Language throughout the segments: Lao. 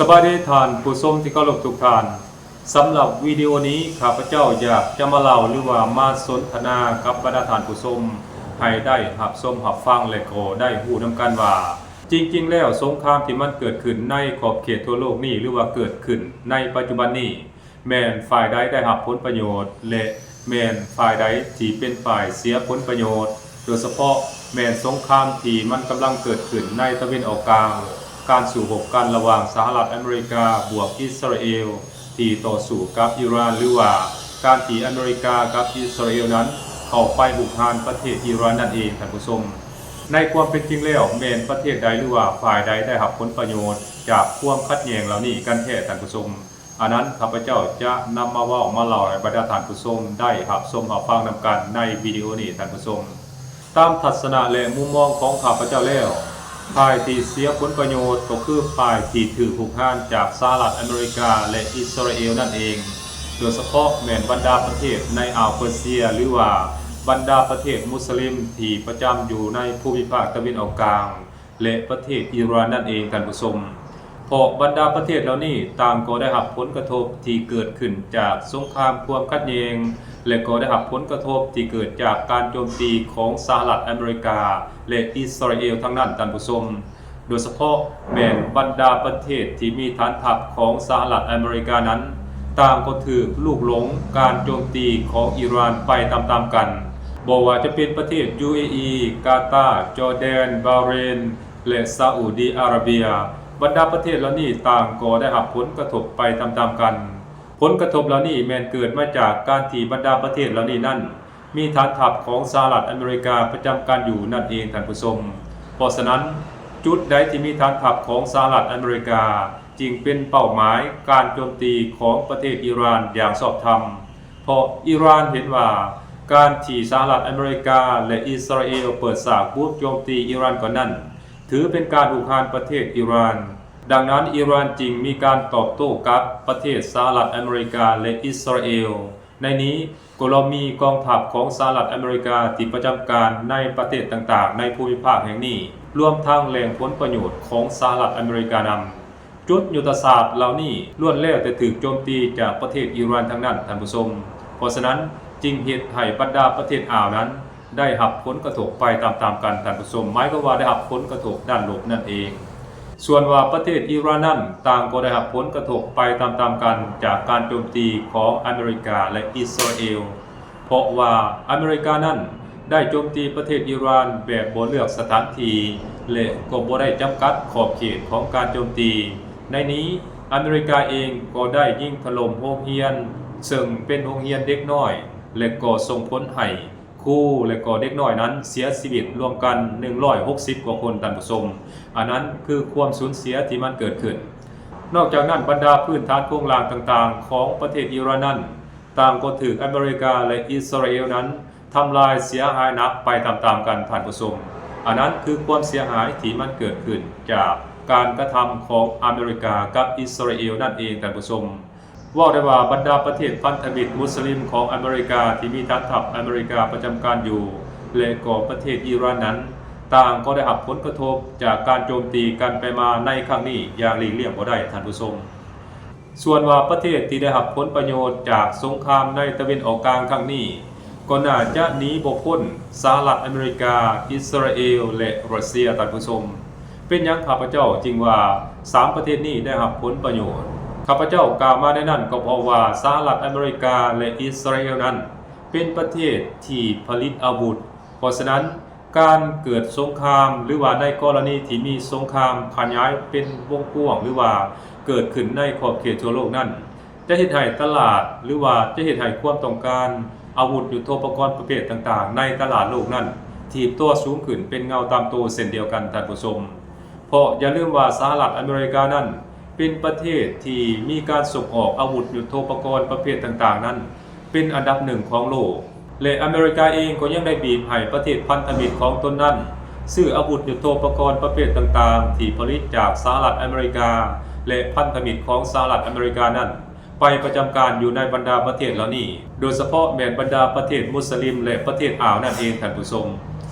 ສະບາຍດີທ່ານຜູ້ຊົມທີ່ເຄົາລົບທຸກທ່ານ. ສຳລັບວິດີໂອນີ້ ຂ້າພະເຈົ້າຢາກຈະມາເລົ່າ ຫຼືວ່າມາສົນທະນາກັບບັນດາທ່ານຜູ້ຊົມ ໃຫ້ໄດ້ຮັບຊົມຮັບຟັງ ແລະ ກໍໄດ້ຮູ້ນຳກັນວ່າ ຈິງໆແລ້ວ ສົງຄາມທີ່ມັນເກີດຂຶ້ນໃນຂອບເຂດທົ່ວໂລກນີ້ ຫຼືວ່າເກີດຂຶ້ນໃນປັດຈຸບັນນີ້ ແມ່ນຝ່າຍໃດໄດ້ຮັບຜົນປະໂຫຍດ ແລະ ແມ່ນຝ່າຍໃດທີ່ເປັນຝ່າຍເສຍຜົນປະໂຫຍດ, ໂດຍສະເພາະແມ່ນສົງຄາມທີ່ມັນກຳລັງເກີດຂຶ້ນໃນຕາເວັນອອກກາງ, ການສູ້ຮົບກັນລະຫວ່າງສະຫະລັດອາເມລິກາບວກອິດສະຣາເອລ ທີ່ຕໍ່ສູ້ກັບອີຣານ ຫຼືວ່າການທີ່ອາເມລິກາກັບອິດສະຣາເອລນັ້ນເຂົ້າໄປຮຸກຮານປະເທດອີຣານນັ້ນເອງ, ທ່ານຜູ້ຊົມ. ໃນຄວາມເປັນຈິງແລ້ວ ແມ່ນປະເທດໃດ ຫຼືວ່າຝ່າຍໃດໄດ້ຮັບຜົນປະໂຫຍດຈາກຄວາມຂັດແຍ່ງເຫຼົ່ານີ້ກັນແທ້, ທ່ານຜູ້ຊົມ? ອັນນັ້ນ ຂ້າພະເຈົ້າຈະນຳມາເວົ້າມາເລົ່າໃຫ້ບັນດາທ່ານຜູ້ຊົມໄດ້ຮັບຊົມຮັບຟັງນຳກັນໃນວິດີໂອນີ້, ທ່ານຜູ້ຊົມ. ຕາມທັດສະນະ ແລະ ມຸມມອງຂອງຂ້າພະເຈົ້າແລ້ວ, ຝ່າຍທີ່ເສຍຜົນປະໂຫຍດກໍຄືຝ່າຍທີ່ຖືກຮຸກຮານຈາກສະຫະລັດອາເມລິກາ ແລະ ອິດສະຣາເອລນັ້ນເອງ, ໂດຍສະເພາະແມ່ນບັນດາປະເທດໃນອ່າວເປີເຊຍ ຫຼືວ່າບັນດາປະເທດມຸສລິມທີ່ປະຈຳຢູ່ໃນພູມິພາກຕາເວັນອອກກາງ ແລະ ປະເທດອີຣານນັ້ນເອງ, ທ່ານຜູ້ຊົມ. ເພາະບັນດາປະເທດເຫຼົ່ານີ້ຕ່າງກໍໄດ້ຮັບຜົນກະທົບທີ່ເກີດຂຶ້ນຈາກສົງຄາມຄວາມຂັດແຍ່ງ ແລະ ກໍໄດ້ຮັບຜົນກະທົບທີ່ເກີດຈາກການໂຈມຕີຂອງສະຫະລັດອາເມລິກາ ແລະ ອິດສະຣາເອລທັງນັ້ນ, ທ່ານຜູ້ຊົມ. ໂດຍສະເພາະແມ່ນບັນດາປະເທດທີ່ມີຖານທັບຂອງສະຫະລັດອາເມລິການັ້ນ ຕ່າງກໍຖືກລູກຫຼົງການໂຈມຕີຂອງອີຣານໄປຕາມໆກັນ, ບໍ່ວ່າຈະເປັນປະເທດ ຢູເອອີ, ກາຕາ, ຈໍແດນ, ບາເຣນ ແລະ ຊາອຸດີອາຣາເບຍ. ບັນດາປະເທດເຫຼົ່ານີ້ຕ່າງກໍໄດ້ຮັບຜົນກະທົບໄປຕາມໆກັນ. ຜົນກະທົບເຫຼົ່ານີ້ແມ່ນເກີດມາຈາກການທີ່ບັນດາປະເທດເຫຼົ່ານີ້ນັ້ນ ມີຖານທັບຂອງສະຫະລັດອາເມລິກາປະຈຳການຢູ່ນັ້ນເອງ, ທ່ານຜູ້ຊົມ. ເພາະສະນັ້ນ, ຈຸດໃດທີ່ມີຖານທັບຂອງສະຫະລັດອາເມລິກາ ຈຶ່ງເປັນເປົ້າໝາຍການໂຈມຕີຂອງປະເທດອີຣານຢ່າງຊອບທຳ, ເພາະອີຣານເຫັນວ່າການທີ່ສະຫະລັດອາເມລິກາ ແລະ ອິດສະຣາເອລເປີດສາກບຸກໂຈມຕີອີຣານກ່ອນນັ້ນ ຖືເປັນການຮຸກຮານປະເທດອີຣານ. ດັ່ງນັ້ນ, ອີຣານຈຶ່ງມີການຕອບໂຕ້ກັບປະເທດສະຫະລັດອາເມລິກາ ແລະ ອິດສະຣາເອລ. ໃນນີ້ກໍລະມີກອງທັບຂອງສະຫະລັດອາເມລິກາທີ່ປະຈຳການໃນປະເທດຕ່າງໆໃນພູມິພາກແຫ່ງນີ້, ລວມທັງແຫຼ່ງຜົນປະໂຫຍດຂອງສະຫະລັດອາເມລິການຳ. ຈຸດຍຸດທະສາດເຫຼົ່ານີ້ລ້ວນແລ້ວແຕ່ຖືກໂຈມຕີຈາກປະເທດອີຣານທັງນັ້ນ, ທ່ານຜູ້ຊົມ. ເພາະສະນັ້ນ, ຈຶ່ງເຮັດໃຫ້ບັນດາປະເທດອ່າວນັ້ນ ໄດ້ຮັບຜົນກະທົບໄປຕາມໆກັນ, ທ່ານຜູ້ຊົມ, ໝາຍຄວາມວ່າໄດ້ຮັບຜົນກະທົບດ້ານລົບນັ້ນເອງ. ສ່ວນວ່າປະເທດອີຣານນັ້ນ ຕ່າງກໍໄດ້ຮັບຜົນກະທົບໄປຕາມໆກັນຈາກການໂຈມຕີຂອງອາເມລິກາ ແລະ ອິດສະຣາເອລ, ເພາະວ່າອາເມລິການັ້ນໄດ້ໂຈມຕີປະເທດອີຣານແບບບໍ່ເລືອກສະຖານທີ່ ແລະ ກໍບໍ່ໄດ້ຈຳກັດຂອບເຂດຂອງການໂຈມຕີ. ໃນນີ້ ອາເມລິກາເອງກໍໄດ້ຍິງຖະຫຼົ່ມໂຮງຮຽນ ເຊິ່ງເປັນໂຮງຮຽນເດັກນ້ອຍ ແລະ ກໍສົ່ງຜົນໃຫ້ ຄູ ແລະ ກໍເດັກນ້ອຍນັ້ນເສຍຊີວິດລວມກັນໜຶ່ງຮ້ອຍຫົກສິບກວ່າຄົນ, ທ່ານຜູ້ຊົມ. ອັນນັ້ນຄືຄວາມສູນເສຍທີ່ມັນເກີດຂຶ້ນ. ນອກຈາກນັ້ນ, ບັນດາພື້ນຖານໂຄງລ່າງຕ່າງໆຂອງປະເທດອີຣານນັ້ນ ຕ່າງກໍຖືກອາເມລິກາ ແລະ ອິດສະຣາເອລນັ້ນທຳລາຍເສຍຫາຍໜັກໄປຕາມໆກັນ, ທ່ານຜູ້ຊົມ. ອັນນັ້ນຄືຄວາມເສຍຫາຍທີ່ມັນເກີດຂຶ້ນຈາກການກະທຳຂອງອາເມລິກາກັບອິດສະຣາເອລນັ້ນເອງ, ທ່ານຜູ້ຊົມ. ເວົ້າໄດ້ວ່າບັນດາປະເທດພັນທະມິດມຸສລິມຂອງອາເມລິກາທີ່ມີຖານທັບອາເມລິກາປະຈຳການຢູ່ ແລະ ກໍປະເທດອີຣານນັ້ນ ຕ່າງກໍໄດ້ຮັບຜົນກະທົບຈາກການໂຈມຕີກັນໄປມາໃນຄັ້ງນີ້ຢ່າງຫຼີກລ່ຽງບໍ່ໄດ້, ທ່ານຜູ້ຊົມ. ສ່ວນວ່າປະເທດທີ່ໄດ້ຮັບຜົນປະໂຫຍດຈາກສົງຄາມໃນຕາເວັນອອກກາງຄັ້ງນີ້ ກໍໜ້າຈະໜີບໍ່ພົ້ນສະຫະລັດອາເມລິກາ, ອິດສະຣາເອລ ແລະ ຣັດເຊຍ, ທ່ານຜູ້ຊົມ. ເປັນຫຍັງຂ້າພະເຈົ້າຈຶ່ງວ່າສາມປະເທດນີ້ໄດ້ຮັບຜົນປະໂຫຍດ? ຂ້າພະເຈົ້າກ່າວມາແນວນັ້ນກໍເພາະວ່າສະຫະລັດອາເມລິກາ ແລະ ອິດສະຣາເອລນັ້ນ ເປັນປະເທດທີ່ຜະລິດອາວຸດ. ເພາະສະນັ້ນ, ການເກີດສົງຄາມ ຫຼືວ່າໃນກໍລະນີທີ່ມີສົງຄາມຂະຫຍາຍເປັນວົງກວ້າງ ຫຼືວ່າເກີດຂຶ້ນໃນຂອບເຂດທົ່ວໂລກນັ້ນ ຈະເຮັດໃຫ້ຕະຫຼາດ ຫຼືວ່າຈະເຮັດໃຫ້ຄວາມຕ້ອງການອາວຸດຍຸດໂທປະກອນປະເພດຕ່າງໆໃນຕະຫຼາດໂລກນັ້ນ ຖີບຕົວສູງຂຶ້ນເປັນເງົາຕາມໂຕເຊັ່ນດຽວກັນ, ທ່ານຜູ້ຊົມ. ເພາະຢ່າລືມວ່າສະຫະລັດອາເມລິການັ້ນ ເປັນປະເທດທີ່ມີການສົ່ງອອກອາວຸດຍຸດໂທປະກອນປະເພດຕ່າງໆນັ້ນ ເປັນອັນດັບໜຶ່ງຂອງໂລກ ແລະ ອາເມລິກາເອງກໍຍັງໄດ້ບີບໃຫ້ປະເທດພັນທະມິດຂອງຕົນນັ້ນ ຊື້ອາວຸດຍຸດໂທປະກອນປະເພດຕ່າງໆທີ່ຜະລິດຈາກສະຫະລັດອາເມລິກາ ແລະ ພັນທະມິດຂອງສະຫະລັດອາເມລິການັ້ນ ໄປປະຈຳການຢູ່ໃນບັນດາປະເທດເຫຼົ່ານີ້, ໂດຍສະເພາະແມ່ນບັນດາປະເທດມຸສລິມ ແລະ ປະເທດອາວນັ້ນເອງ, ທ່ານຜູ້ຊົມ.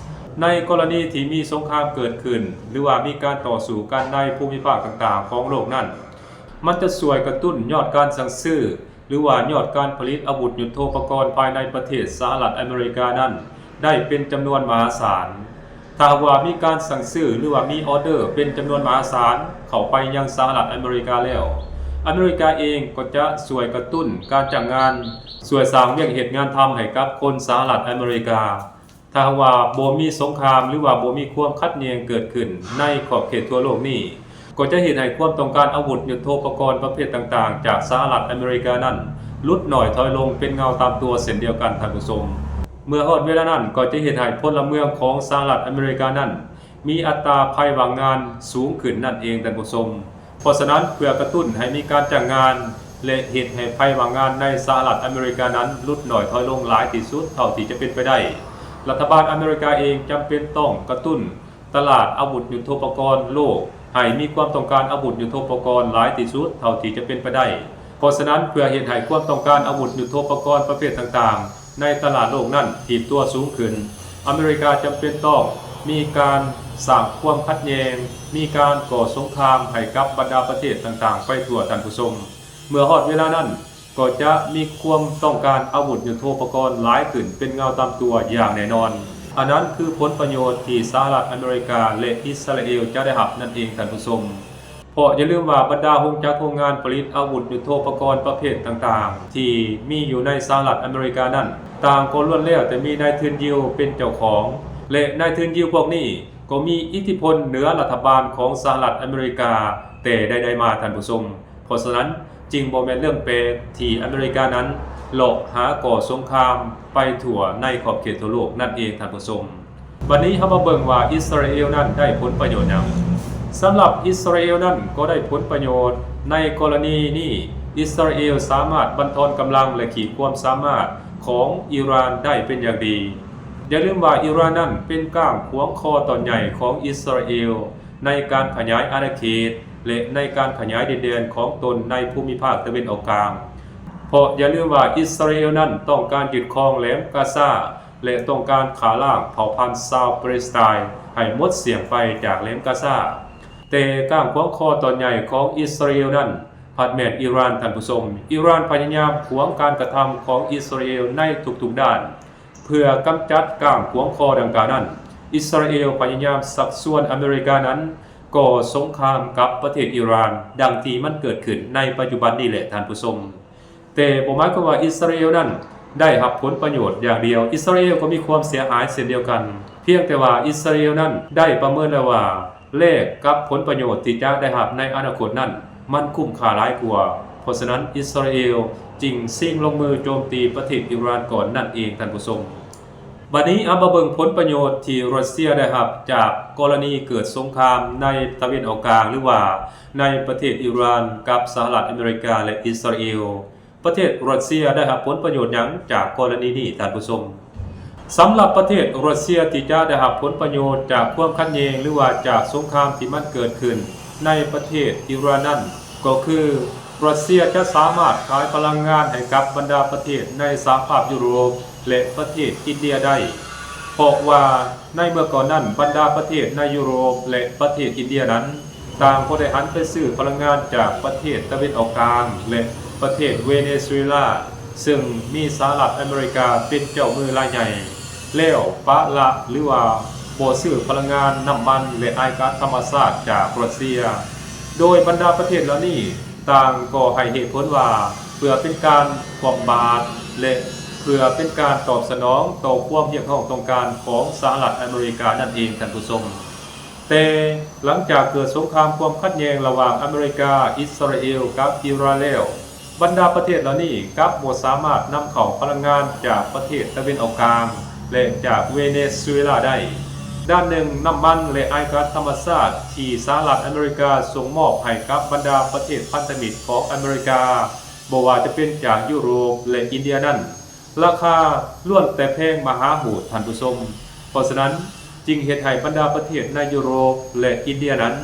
ໃນກໍລະນີທີ່ມີສົງຄາມເກີດຂຶ້ນ ຫຼືວ່າມີການຕໍ່ສູ້ກັນໃນພູມິພາກຕ່າງໆຂອງໂລກນັ້ນ, ມັນຈະຊ່ວຍກະຕຸ້ນຍອດການສັ່ງຊື້ ຫຼືວ່າຍອດການຜະລິດອາວຸດຍຸດໂທປະກອນພາຍໃນປະເທດສະຫະລັດອາເມລິການັ້ນໄດ້ເປັນຈຳນວນມະຫາສານ. ຖ້າຫາກວ່າມີການສັ່ງຊື້ ຫຼືວ່າມີອໍເດີເປັນຈຳນວນມະຫາສານເຂົ້າໄປຍັງສະຫະລັດອາເມລິກາແລ້ວ, ອາເມລິກາເອງກໍຈະຊ່ວຍກະຕຸ້ນການຈ້າງງານ, ຊ່ວຍສ້າງວຽກເຮັດງານທຳໃຫ້ກັບຄົນສະຫະລັດອາເມລິກາ. ຖ້າຫາກວ່າບໍ່ມີສົງຄາມ ຫຼືວ່າບໍ່ມີຄວາມຂັດແຍ່ງເກີດຂຶ້ນໃນຂອບເຂດທົ່ວໂລກນີ້, ກໍຈະເຮັດໃຫ້ຄວາມຕ້ອງການອາວຸດຍຸດໂທປະກອນປະເພດຕ່າງໆຈາກສະຫະລັດອາເມລິການັ້ນຫຼຸດໜ້ອຍຖອຍລົງເປັນເງົາຕາມຕົວເຊັ່ນດຽວກັນ, ທ່ານຜູ້ຊົມ. ເມື່ອຮອດເວລານັ້ນກໍຈະເຮັດໃຫ້ພົນລະເມືອງຂອງສະຫະລັດອາເມລິການັ້ນມີອັດຕາໄພວ່າງງານສູງຂຶ້ນນັ້ນເອງ, ທ່ານຜູ້ຊົມ. ເພາະສະນັ້ນ, ເພື່ອກະຕຸ້ນໃຫ້ມີການຈ້າງງານ ແລະ ເຮັດໃຫ້ໄພວ່າງງານໃນສະຫະລັດອາເມລິການັ້ນຫຼຸດໜ້ອຍຖອຍລົງຫຼາຍທີ່ສຸດເທົ່າທີ່ຈະເປັນໄປໄດ້, ລັດຖະບານອາເມລິກາເອງຈຳເປັນຕ້ອງກະຕຸ້ນຕະຫຼາດອາວຸດຍຸດໂທປະກອນໂລກໃຫ້ມີຄວາມຕ້ອງການອາວຸດຍຸດໂທປະກອນຫຼາຍທີ່ສຸດເທົ່າທີ່ຈະເປັນໄປໄດ້. ເພາະສະນັ້ນ, ເພື່ອເຮັດໃຫ້ຄວາມຕ້ອງການອາວຸດຍຸດໂທປະກອນປະເພດຕ່າງໆ ໃນຕະຫຼາດໂລກນັ້ນຖີບຕົວສູງຂຶ້ນ, ອາເມລິກາຈຳເປັນຕ້ອງມີການສ້າງຄວາມຂັດແຍ່ງ, ມີການກໍ່ສົງຄາມໃຫ້ກັບບັນດາປະເທດຕ່າງໆໄປທົ່ວ, ທ່ານຜູ້ຊົມ. ເມື່ອຮອດເວລານັ້ນ, ກໍຈະມີຄວາມຕ້ອງການອາວຸດຍຸດໂທປະກອນຫຼາຍຂຶ້ນເປັນເງົາຕາມຕົວຢ່າງແນ່ນອນ. ອັນນັ້ນຄືຜົນປະໂຫຍດທີ່ສະຫະລັດອາເມລິກາ ແລະ ອິດສະຣາເອວຈະໄດ້ຮັບນັ້ນເອງ, ທ່ານຜູ້ຊົມ. ເພາະຢ່າລືມວ່າບັນດາໂຮງຈັກໂຮງງານຜະລິດອາວຸດຍຸດໂທປະກອນປະເພດຕ່າງໆ ທີ່ມີຢູ່ໃນສະຫະລັດອາເມລິການັ້ນ, ຕ່າງກໍລ້ວນແລ້ວແຕ່ມີນາຍທຶນຢິວເປັນເຈົ້າຂອງ, ແລະ ນາຍທຶນຢິວພວກນີ້ກໍມີອິດທິພົນເໜືອລັດຖະບານຂອງສະຫະລັດອາເມລິກາແຕ່ໃດໆມາ, ທ່ານຜູ້ຊົມ. ເພາະສະນັ້ນ, ຈຶ່ງບໍ່ແມ່ນເລື່ອງແປກທີ່ອາເມລິການັ້ນເລາະຫາກໍ່ສົງຄາມໄປທົ່ວໃນຂອບເຂດທົ່ວໂລກນັ້ນເອງ, ທ່ານຜູ້ຊົມ. ບັດນີ້ເຮົາມາເບິ່ງວ່າອິດສະຣາເອວນັ້ນໄດ້ຜົນປະໂຫຍດຫຍັງ. ສຳລັບອິດສະຣາເອວນັ້ນກໍໄດ້ຜົນປະໂຫຍດໃນກໍລະນີນີ້, ອິດສະຣາເອວສາມາດບັນທອນກຳລັງ ແລະ ຂີດຄວາມສາມາດຂອງອີຣານໄດ້ເປັນຢ່າງດີ. ຢ່າລືມວ່າອີຣານນັ້ນເປັນກ້າງຂວາງຄໍຕອນໃຫຍ່ຂອງອິດສະຣາເອວໃນການຂະຫຍາຍອານາເຂດ ແລະ ໃນການຂະຫຍາຍດິນແດນຂອງຕົນໃນພູມິພາກຕາເວັນອອກກາງ. ເພາະຢ່າລືມວ່າອິດສະຣາເອວນັ້ນຕ້ອງການຍຶດຄອງແຫຼມກາຊາ ແລະ ຕ້ອງການຂ້າລ້າງເຜົ່າພັນຊາວປາເລສໄຕນ໌ໃຫ້ໝົດສ້ຽງໄປຈາກແຫຼມກາຊາ. ແຕ່ກ້າງຂວາງຄໍຕອນໃຫຍ່ຂອງອິດສະຣາເອວນັ້ນພັດແມ່ນອີຣານ, ທ່ານຜູ້ຊົມ. ອີຣານພະຍາຍາມຂວາງການກະທຳຂອງອິດສະຣາເອວໃນທຸກໆດ້ານ. ເພື່ອກຳຈັດກ້າງຂວາງຄໍດັ່ງກ່າວນັ້ນ, ອິດສະຣາເອວພະຍາຍາມຊັກຊວນອາເມລິການັ້ນກໍ່ສົງຄາມກັບປະເທດອີຣານ, ດັ່ງທີ່ມັນເກີດຂຶ້ນໃນປັດຈຸບັນນີ້ແຫຼະ, ທ່ານຜູ້ຊົມ. ແຕ່ບໍ່ໝາຍຄວາມວ່າອິດສະຣາເອວນັ້ນໄດ້ຮັບຜົນປະໂຫຍດຢ່າງດຽວ, ອິດສະຣາເອວກໍມີຄວາມເສຍຫາຍເຊັ່ນດຽວກັນ, ພຽງແຕ່ວ່າອິດສະຣາເອວນັ້ນໄດ້ປະເມີນແລ້ວວ່າ ແລກກັບຜົນປະໂຫຍດທີ່ຈະໄດ້ຮັບໃນອະນາຄົດນັ້ນ, ມັນຄຸ້ມຄ່າຫຼາຍກວ່າ. ເພາະສະນັ້ນ, ອິດສະຣາເອວຈຶ່ງຊິງລົງມືໂຈມຕີປະເທດອີຣານກ່ອນນັ້ນເອງ, ທ່ານຜູ້ຊົມ. ບັດນີ້ເຮົາມາເບິ່ງຜົນປະໂຫຍດທີ່ຣັດເຊຍໄດ້ຮັບຈາກກໍລະນີເກີດສົງຄາມໃນຕາເວັນອອກກາງ ຫຼືວ່າໃນປະເທດອີຣານກັບສະຫະລັດອາເມລິກາ ແລະ ອິດສະຣາເອວ. ປະເທດຣັດເຊຍໄດ້ຮັບຜົນປະໂຫຍດຫຍັງຈາກກໍລະນີນີ້, ທ່ານຜູ້ຊົມ? ສຳລັບປະເທດຣັດເຊຍທີ່ຈະໄດ້ຮັບຜົນປະໂຫຍດຈາກຄວາມຂັດແຍ່ງ ຫຼືວ່າຈາກສົງຄາມທີ່ມັນເກີດຂຶ້ນໃນປະເທດອີຣານນັ້ນ ກໍຄືຣັດເຊຍຈະສາມາດຂາຍພະລັງງານໃຫ້ກັບບັນດາປະເທດໃນສະຫະພາບຢູໂຣບ ແລະ ປະເທດອິນເດຍໄດ້, ເພາະວ່າໃນເມື່ອກ່ອນນັ້ນ ບັນດາປະເທດໃນຢູໂຣບ ແລະ ປະເທດອິນເດຍນັ້ນ ຕ່າງກໍໄດ້ຫັນໄປຊື້ພະລັງງານຈາກປະເທດຕາເວັນອອກກາງ ແລະ ປະເທດເວເນຊູເອລາ, ເຊິ່ງມີສະຫະລັດອາເມລິກາເປັນເຈົ້າມືລາຍໃຫຍ່, ແລ້ວປະລະ ຫຼືວ່າບໍ່ຊື້ພະລັງງານນ້ຳມັນ ແລະ ອາຍກາດທຳມະຊາດຈາກຣັດເຊຍ. ໂດຍບັນດາປະເທດເຫຼົ່ານີ້ຕ່າງກໍໃຫ້ເຫດຜົນວ່າ ເພື່ອເປັນການຄວ່ຳບາດ ແລະ ເພື່ອເປັນການຕອບສະໜອງຕໍ່ຄວາມຮຽກຮ້ອງຕ້ອງການຂອງສະຫະລັດອາເມລິການັ້ນເອງ, ທ່ານຜູ້ຊົມ. ແຕ່ຫຼັງຈາກເກີດສົງຄາມຄວາມຂັດແຍ່ງລະຫວ່າງອາເມລິກາ, ອິດສະຣາເອວ ກັບອີຣານແລ້ວ, ບັນດາປະເທດເຫຼົ່ານີ້ກັບບໍ່ສາມາດນຳເຂົ້າພະລັງງານຈາກປະເທດຕາເວັນອອກກາງ ແລະ ຈາກເວເນຊູເອລາໄດ້. ດ້ານໜຶ່ງ, ນ້ຳມັນ ແລະ ອາຍກາດທຳມະຊາດທີ່ສະຫະລັດອາເມລິກາສົ່ງມອບໃຫ້ກັບບັນດາປະເທດພັນທະມິດຂອງອາເມລິກາ, ບໍ່ວ່າຈະເປັນຈາກຢູໂຣບ ແລະ ອິນເດຍນັ້ນ, ລາຄາລ້ວນແຕ່ແພງມະຫາໂຫດ, ທ່ານຜູ້ຊົມ. ເພາະສະນັ້ນ, ຈຶ່ງເຮັດໃຫ້ບັນດາປະເທດໃນຢູໂຣບ ແລະ ອິນເດຍນັ້ນ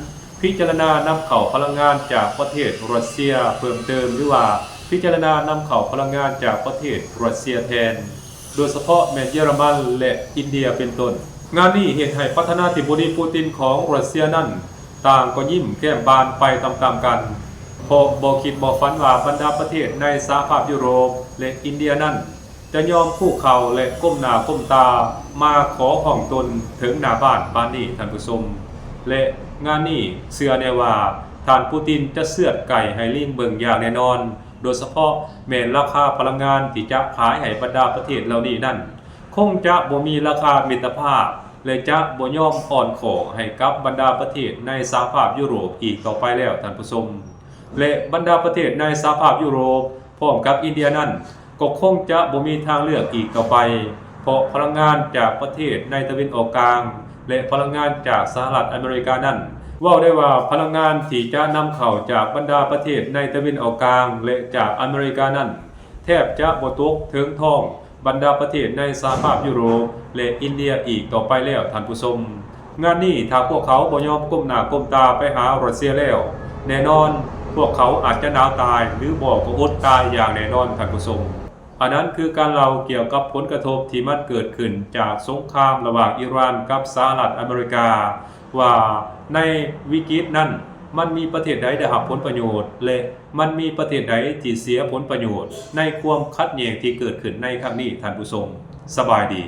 ພິຈາລະນານຳເຂົ້າພະລັງງານຈາກປະເທດຣັດເຊຍເພີ່ມເຕີມ ຫຼືວ່າພິຈາລະນານຳເຂົ້າພະລັງງານຈາກປະເທດຣັດເຊຍແທນ, ໂດຍສະເພາະແມ່ນເຢຍລະມັນ ແລະ ອິນເດຍເປັນຕົ້ນ. ງານນີ້ເຮັດໃຫ້ປະທານາທິບໍດີປູຕິນຂອງຣັດເຊຍນັ້ນ ຕ່າງກໍຍິ້ມແກ້ມບານໄປຕາມໆກັນ. ເພາະບໍ່ຄິດບໍ່ຝັນວ່າບັນດາປະເທດໃນສະຫະພາບຢູໂຣບ ແລະ ອິນເດຍນັ້ນ ຈະຍອມຄຸກເຂົ່າ ແລະ ກົ້ມໜ້າກົ້ມຕາມາຂໍຮ້ອງຕົນເຖິງໜ້າບ້ານປານນີ້, ທ່ານຜູ້ຊົມ. ແລະ ງານນີ້ເຊື່ອແນ່ວ່າ ທ່ານປູຕິນຈະເຊືອດໄກ່ໃຫ້ລີງເບິ່ງຢ່າງແນ່ນອນ, ໂດຍສະເພາະແມ່ນລາຄາພະລັງງານທີ່ຈະຂາຍໃຫ້ບັນດາປະເທດເຫຼົ່ານີ້ນັ້ນ ຄົງຈະບໍ່ມີລາຄາມິດຕະພາບ ແລະ ຈະບໍ່ຍອມອ່ອນຂໍ້ໃຫ້ກັບບັນດາປະເທດໃນສະຫະພາບຢູໂຣບອີກຕໍ່ໄປແລ້ວ, ທ່ານຜູ້ຊົມ. ແລະ ບັນດາປະເທດໃນສະຫະພາບຢູໂຣບ ພ້ອມກັບອິນເດຍນັ້ນ ກໍຄົງຈະບໍ່ມີທາງເລືອກອີກຕໍ່ໄປ, ເພາະພະລັງງານຈາກປະເທດໃນຕາເວັນອອກກາງ ແລະ ພະລັງງານຈາກສະຫະລັດອາເມລິການັ້ນ ເວົ້າໄດ້ວ່າພະລັງງານທີ່ຈະນຳເຂົ້າຈາກບັນດາປະເທດໃນຕາເວັນອອກກາງ ແລະ ຈາກອາເມລິການັ້ນ ແທບຈະບໍ່ຕົກເຖິງທ້ອງບັນດາປະເທດໃນສະຫະພາບຢູໂຣບ ແລະ ອິນເດຍອີກຕໍ່ໄປແລ້ວ, ທ່ານຜູ້ຊົມ. ງານນີ້ຖ້າພວກເຂົາບໍ່ຍອມກົ້ມໜ້າກົ້ມຕາໄປຫາຣັດເຊຍແລ້ວ, ແນ່ນອນພວກເຂົາອາດຈະໜາວຕາຍ ຫຼື ບໍ່ກໍອົດຕາຍຢ່າງແນ່ນອນ, ທ່ານຜູ້ຊົມ. ອັນນັ້ນຄືການເລົ່າກ່ຽວກັບຜົນກະທົບທີ່ມັນເກີດຂຶ້ນຈາກສົງຄາມລະຫວ່າງອີຣານກັບສະຫະລັດອາເມລິກາ ວ່າໃນວິກິດນັ້ນ ມັນມີປະເທດໃດໄດ້ຮັບຜົນປະໂຫຍດ ແລະ ມັນມີປະເທດໃດທີ່ເສຍຜົນປະໂຫຍດໃນຄວາມຂັດແຍ່ງທີ່ເກີດຂຶ້ນໃນຄັ້ງນີ້, ທ່ານຜູ້ຊົມ. ສະບາຍດີ.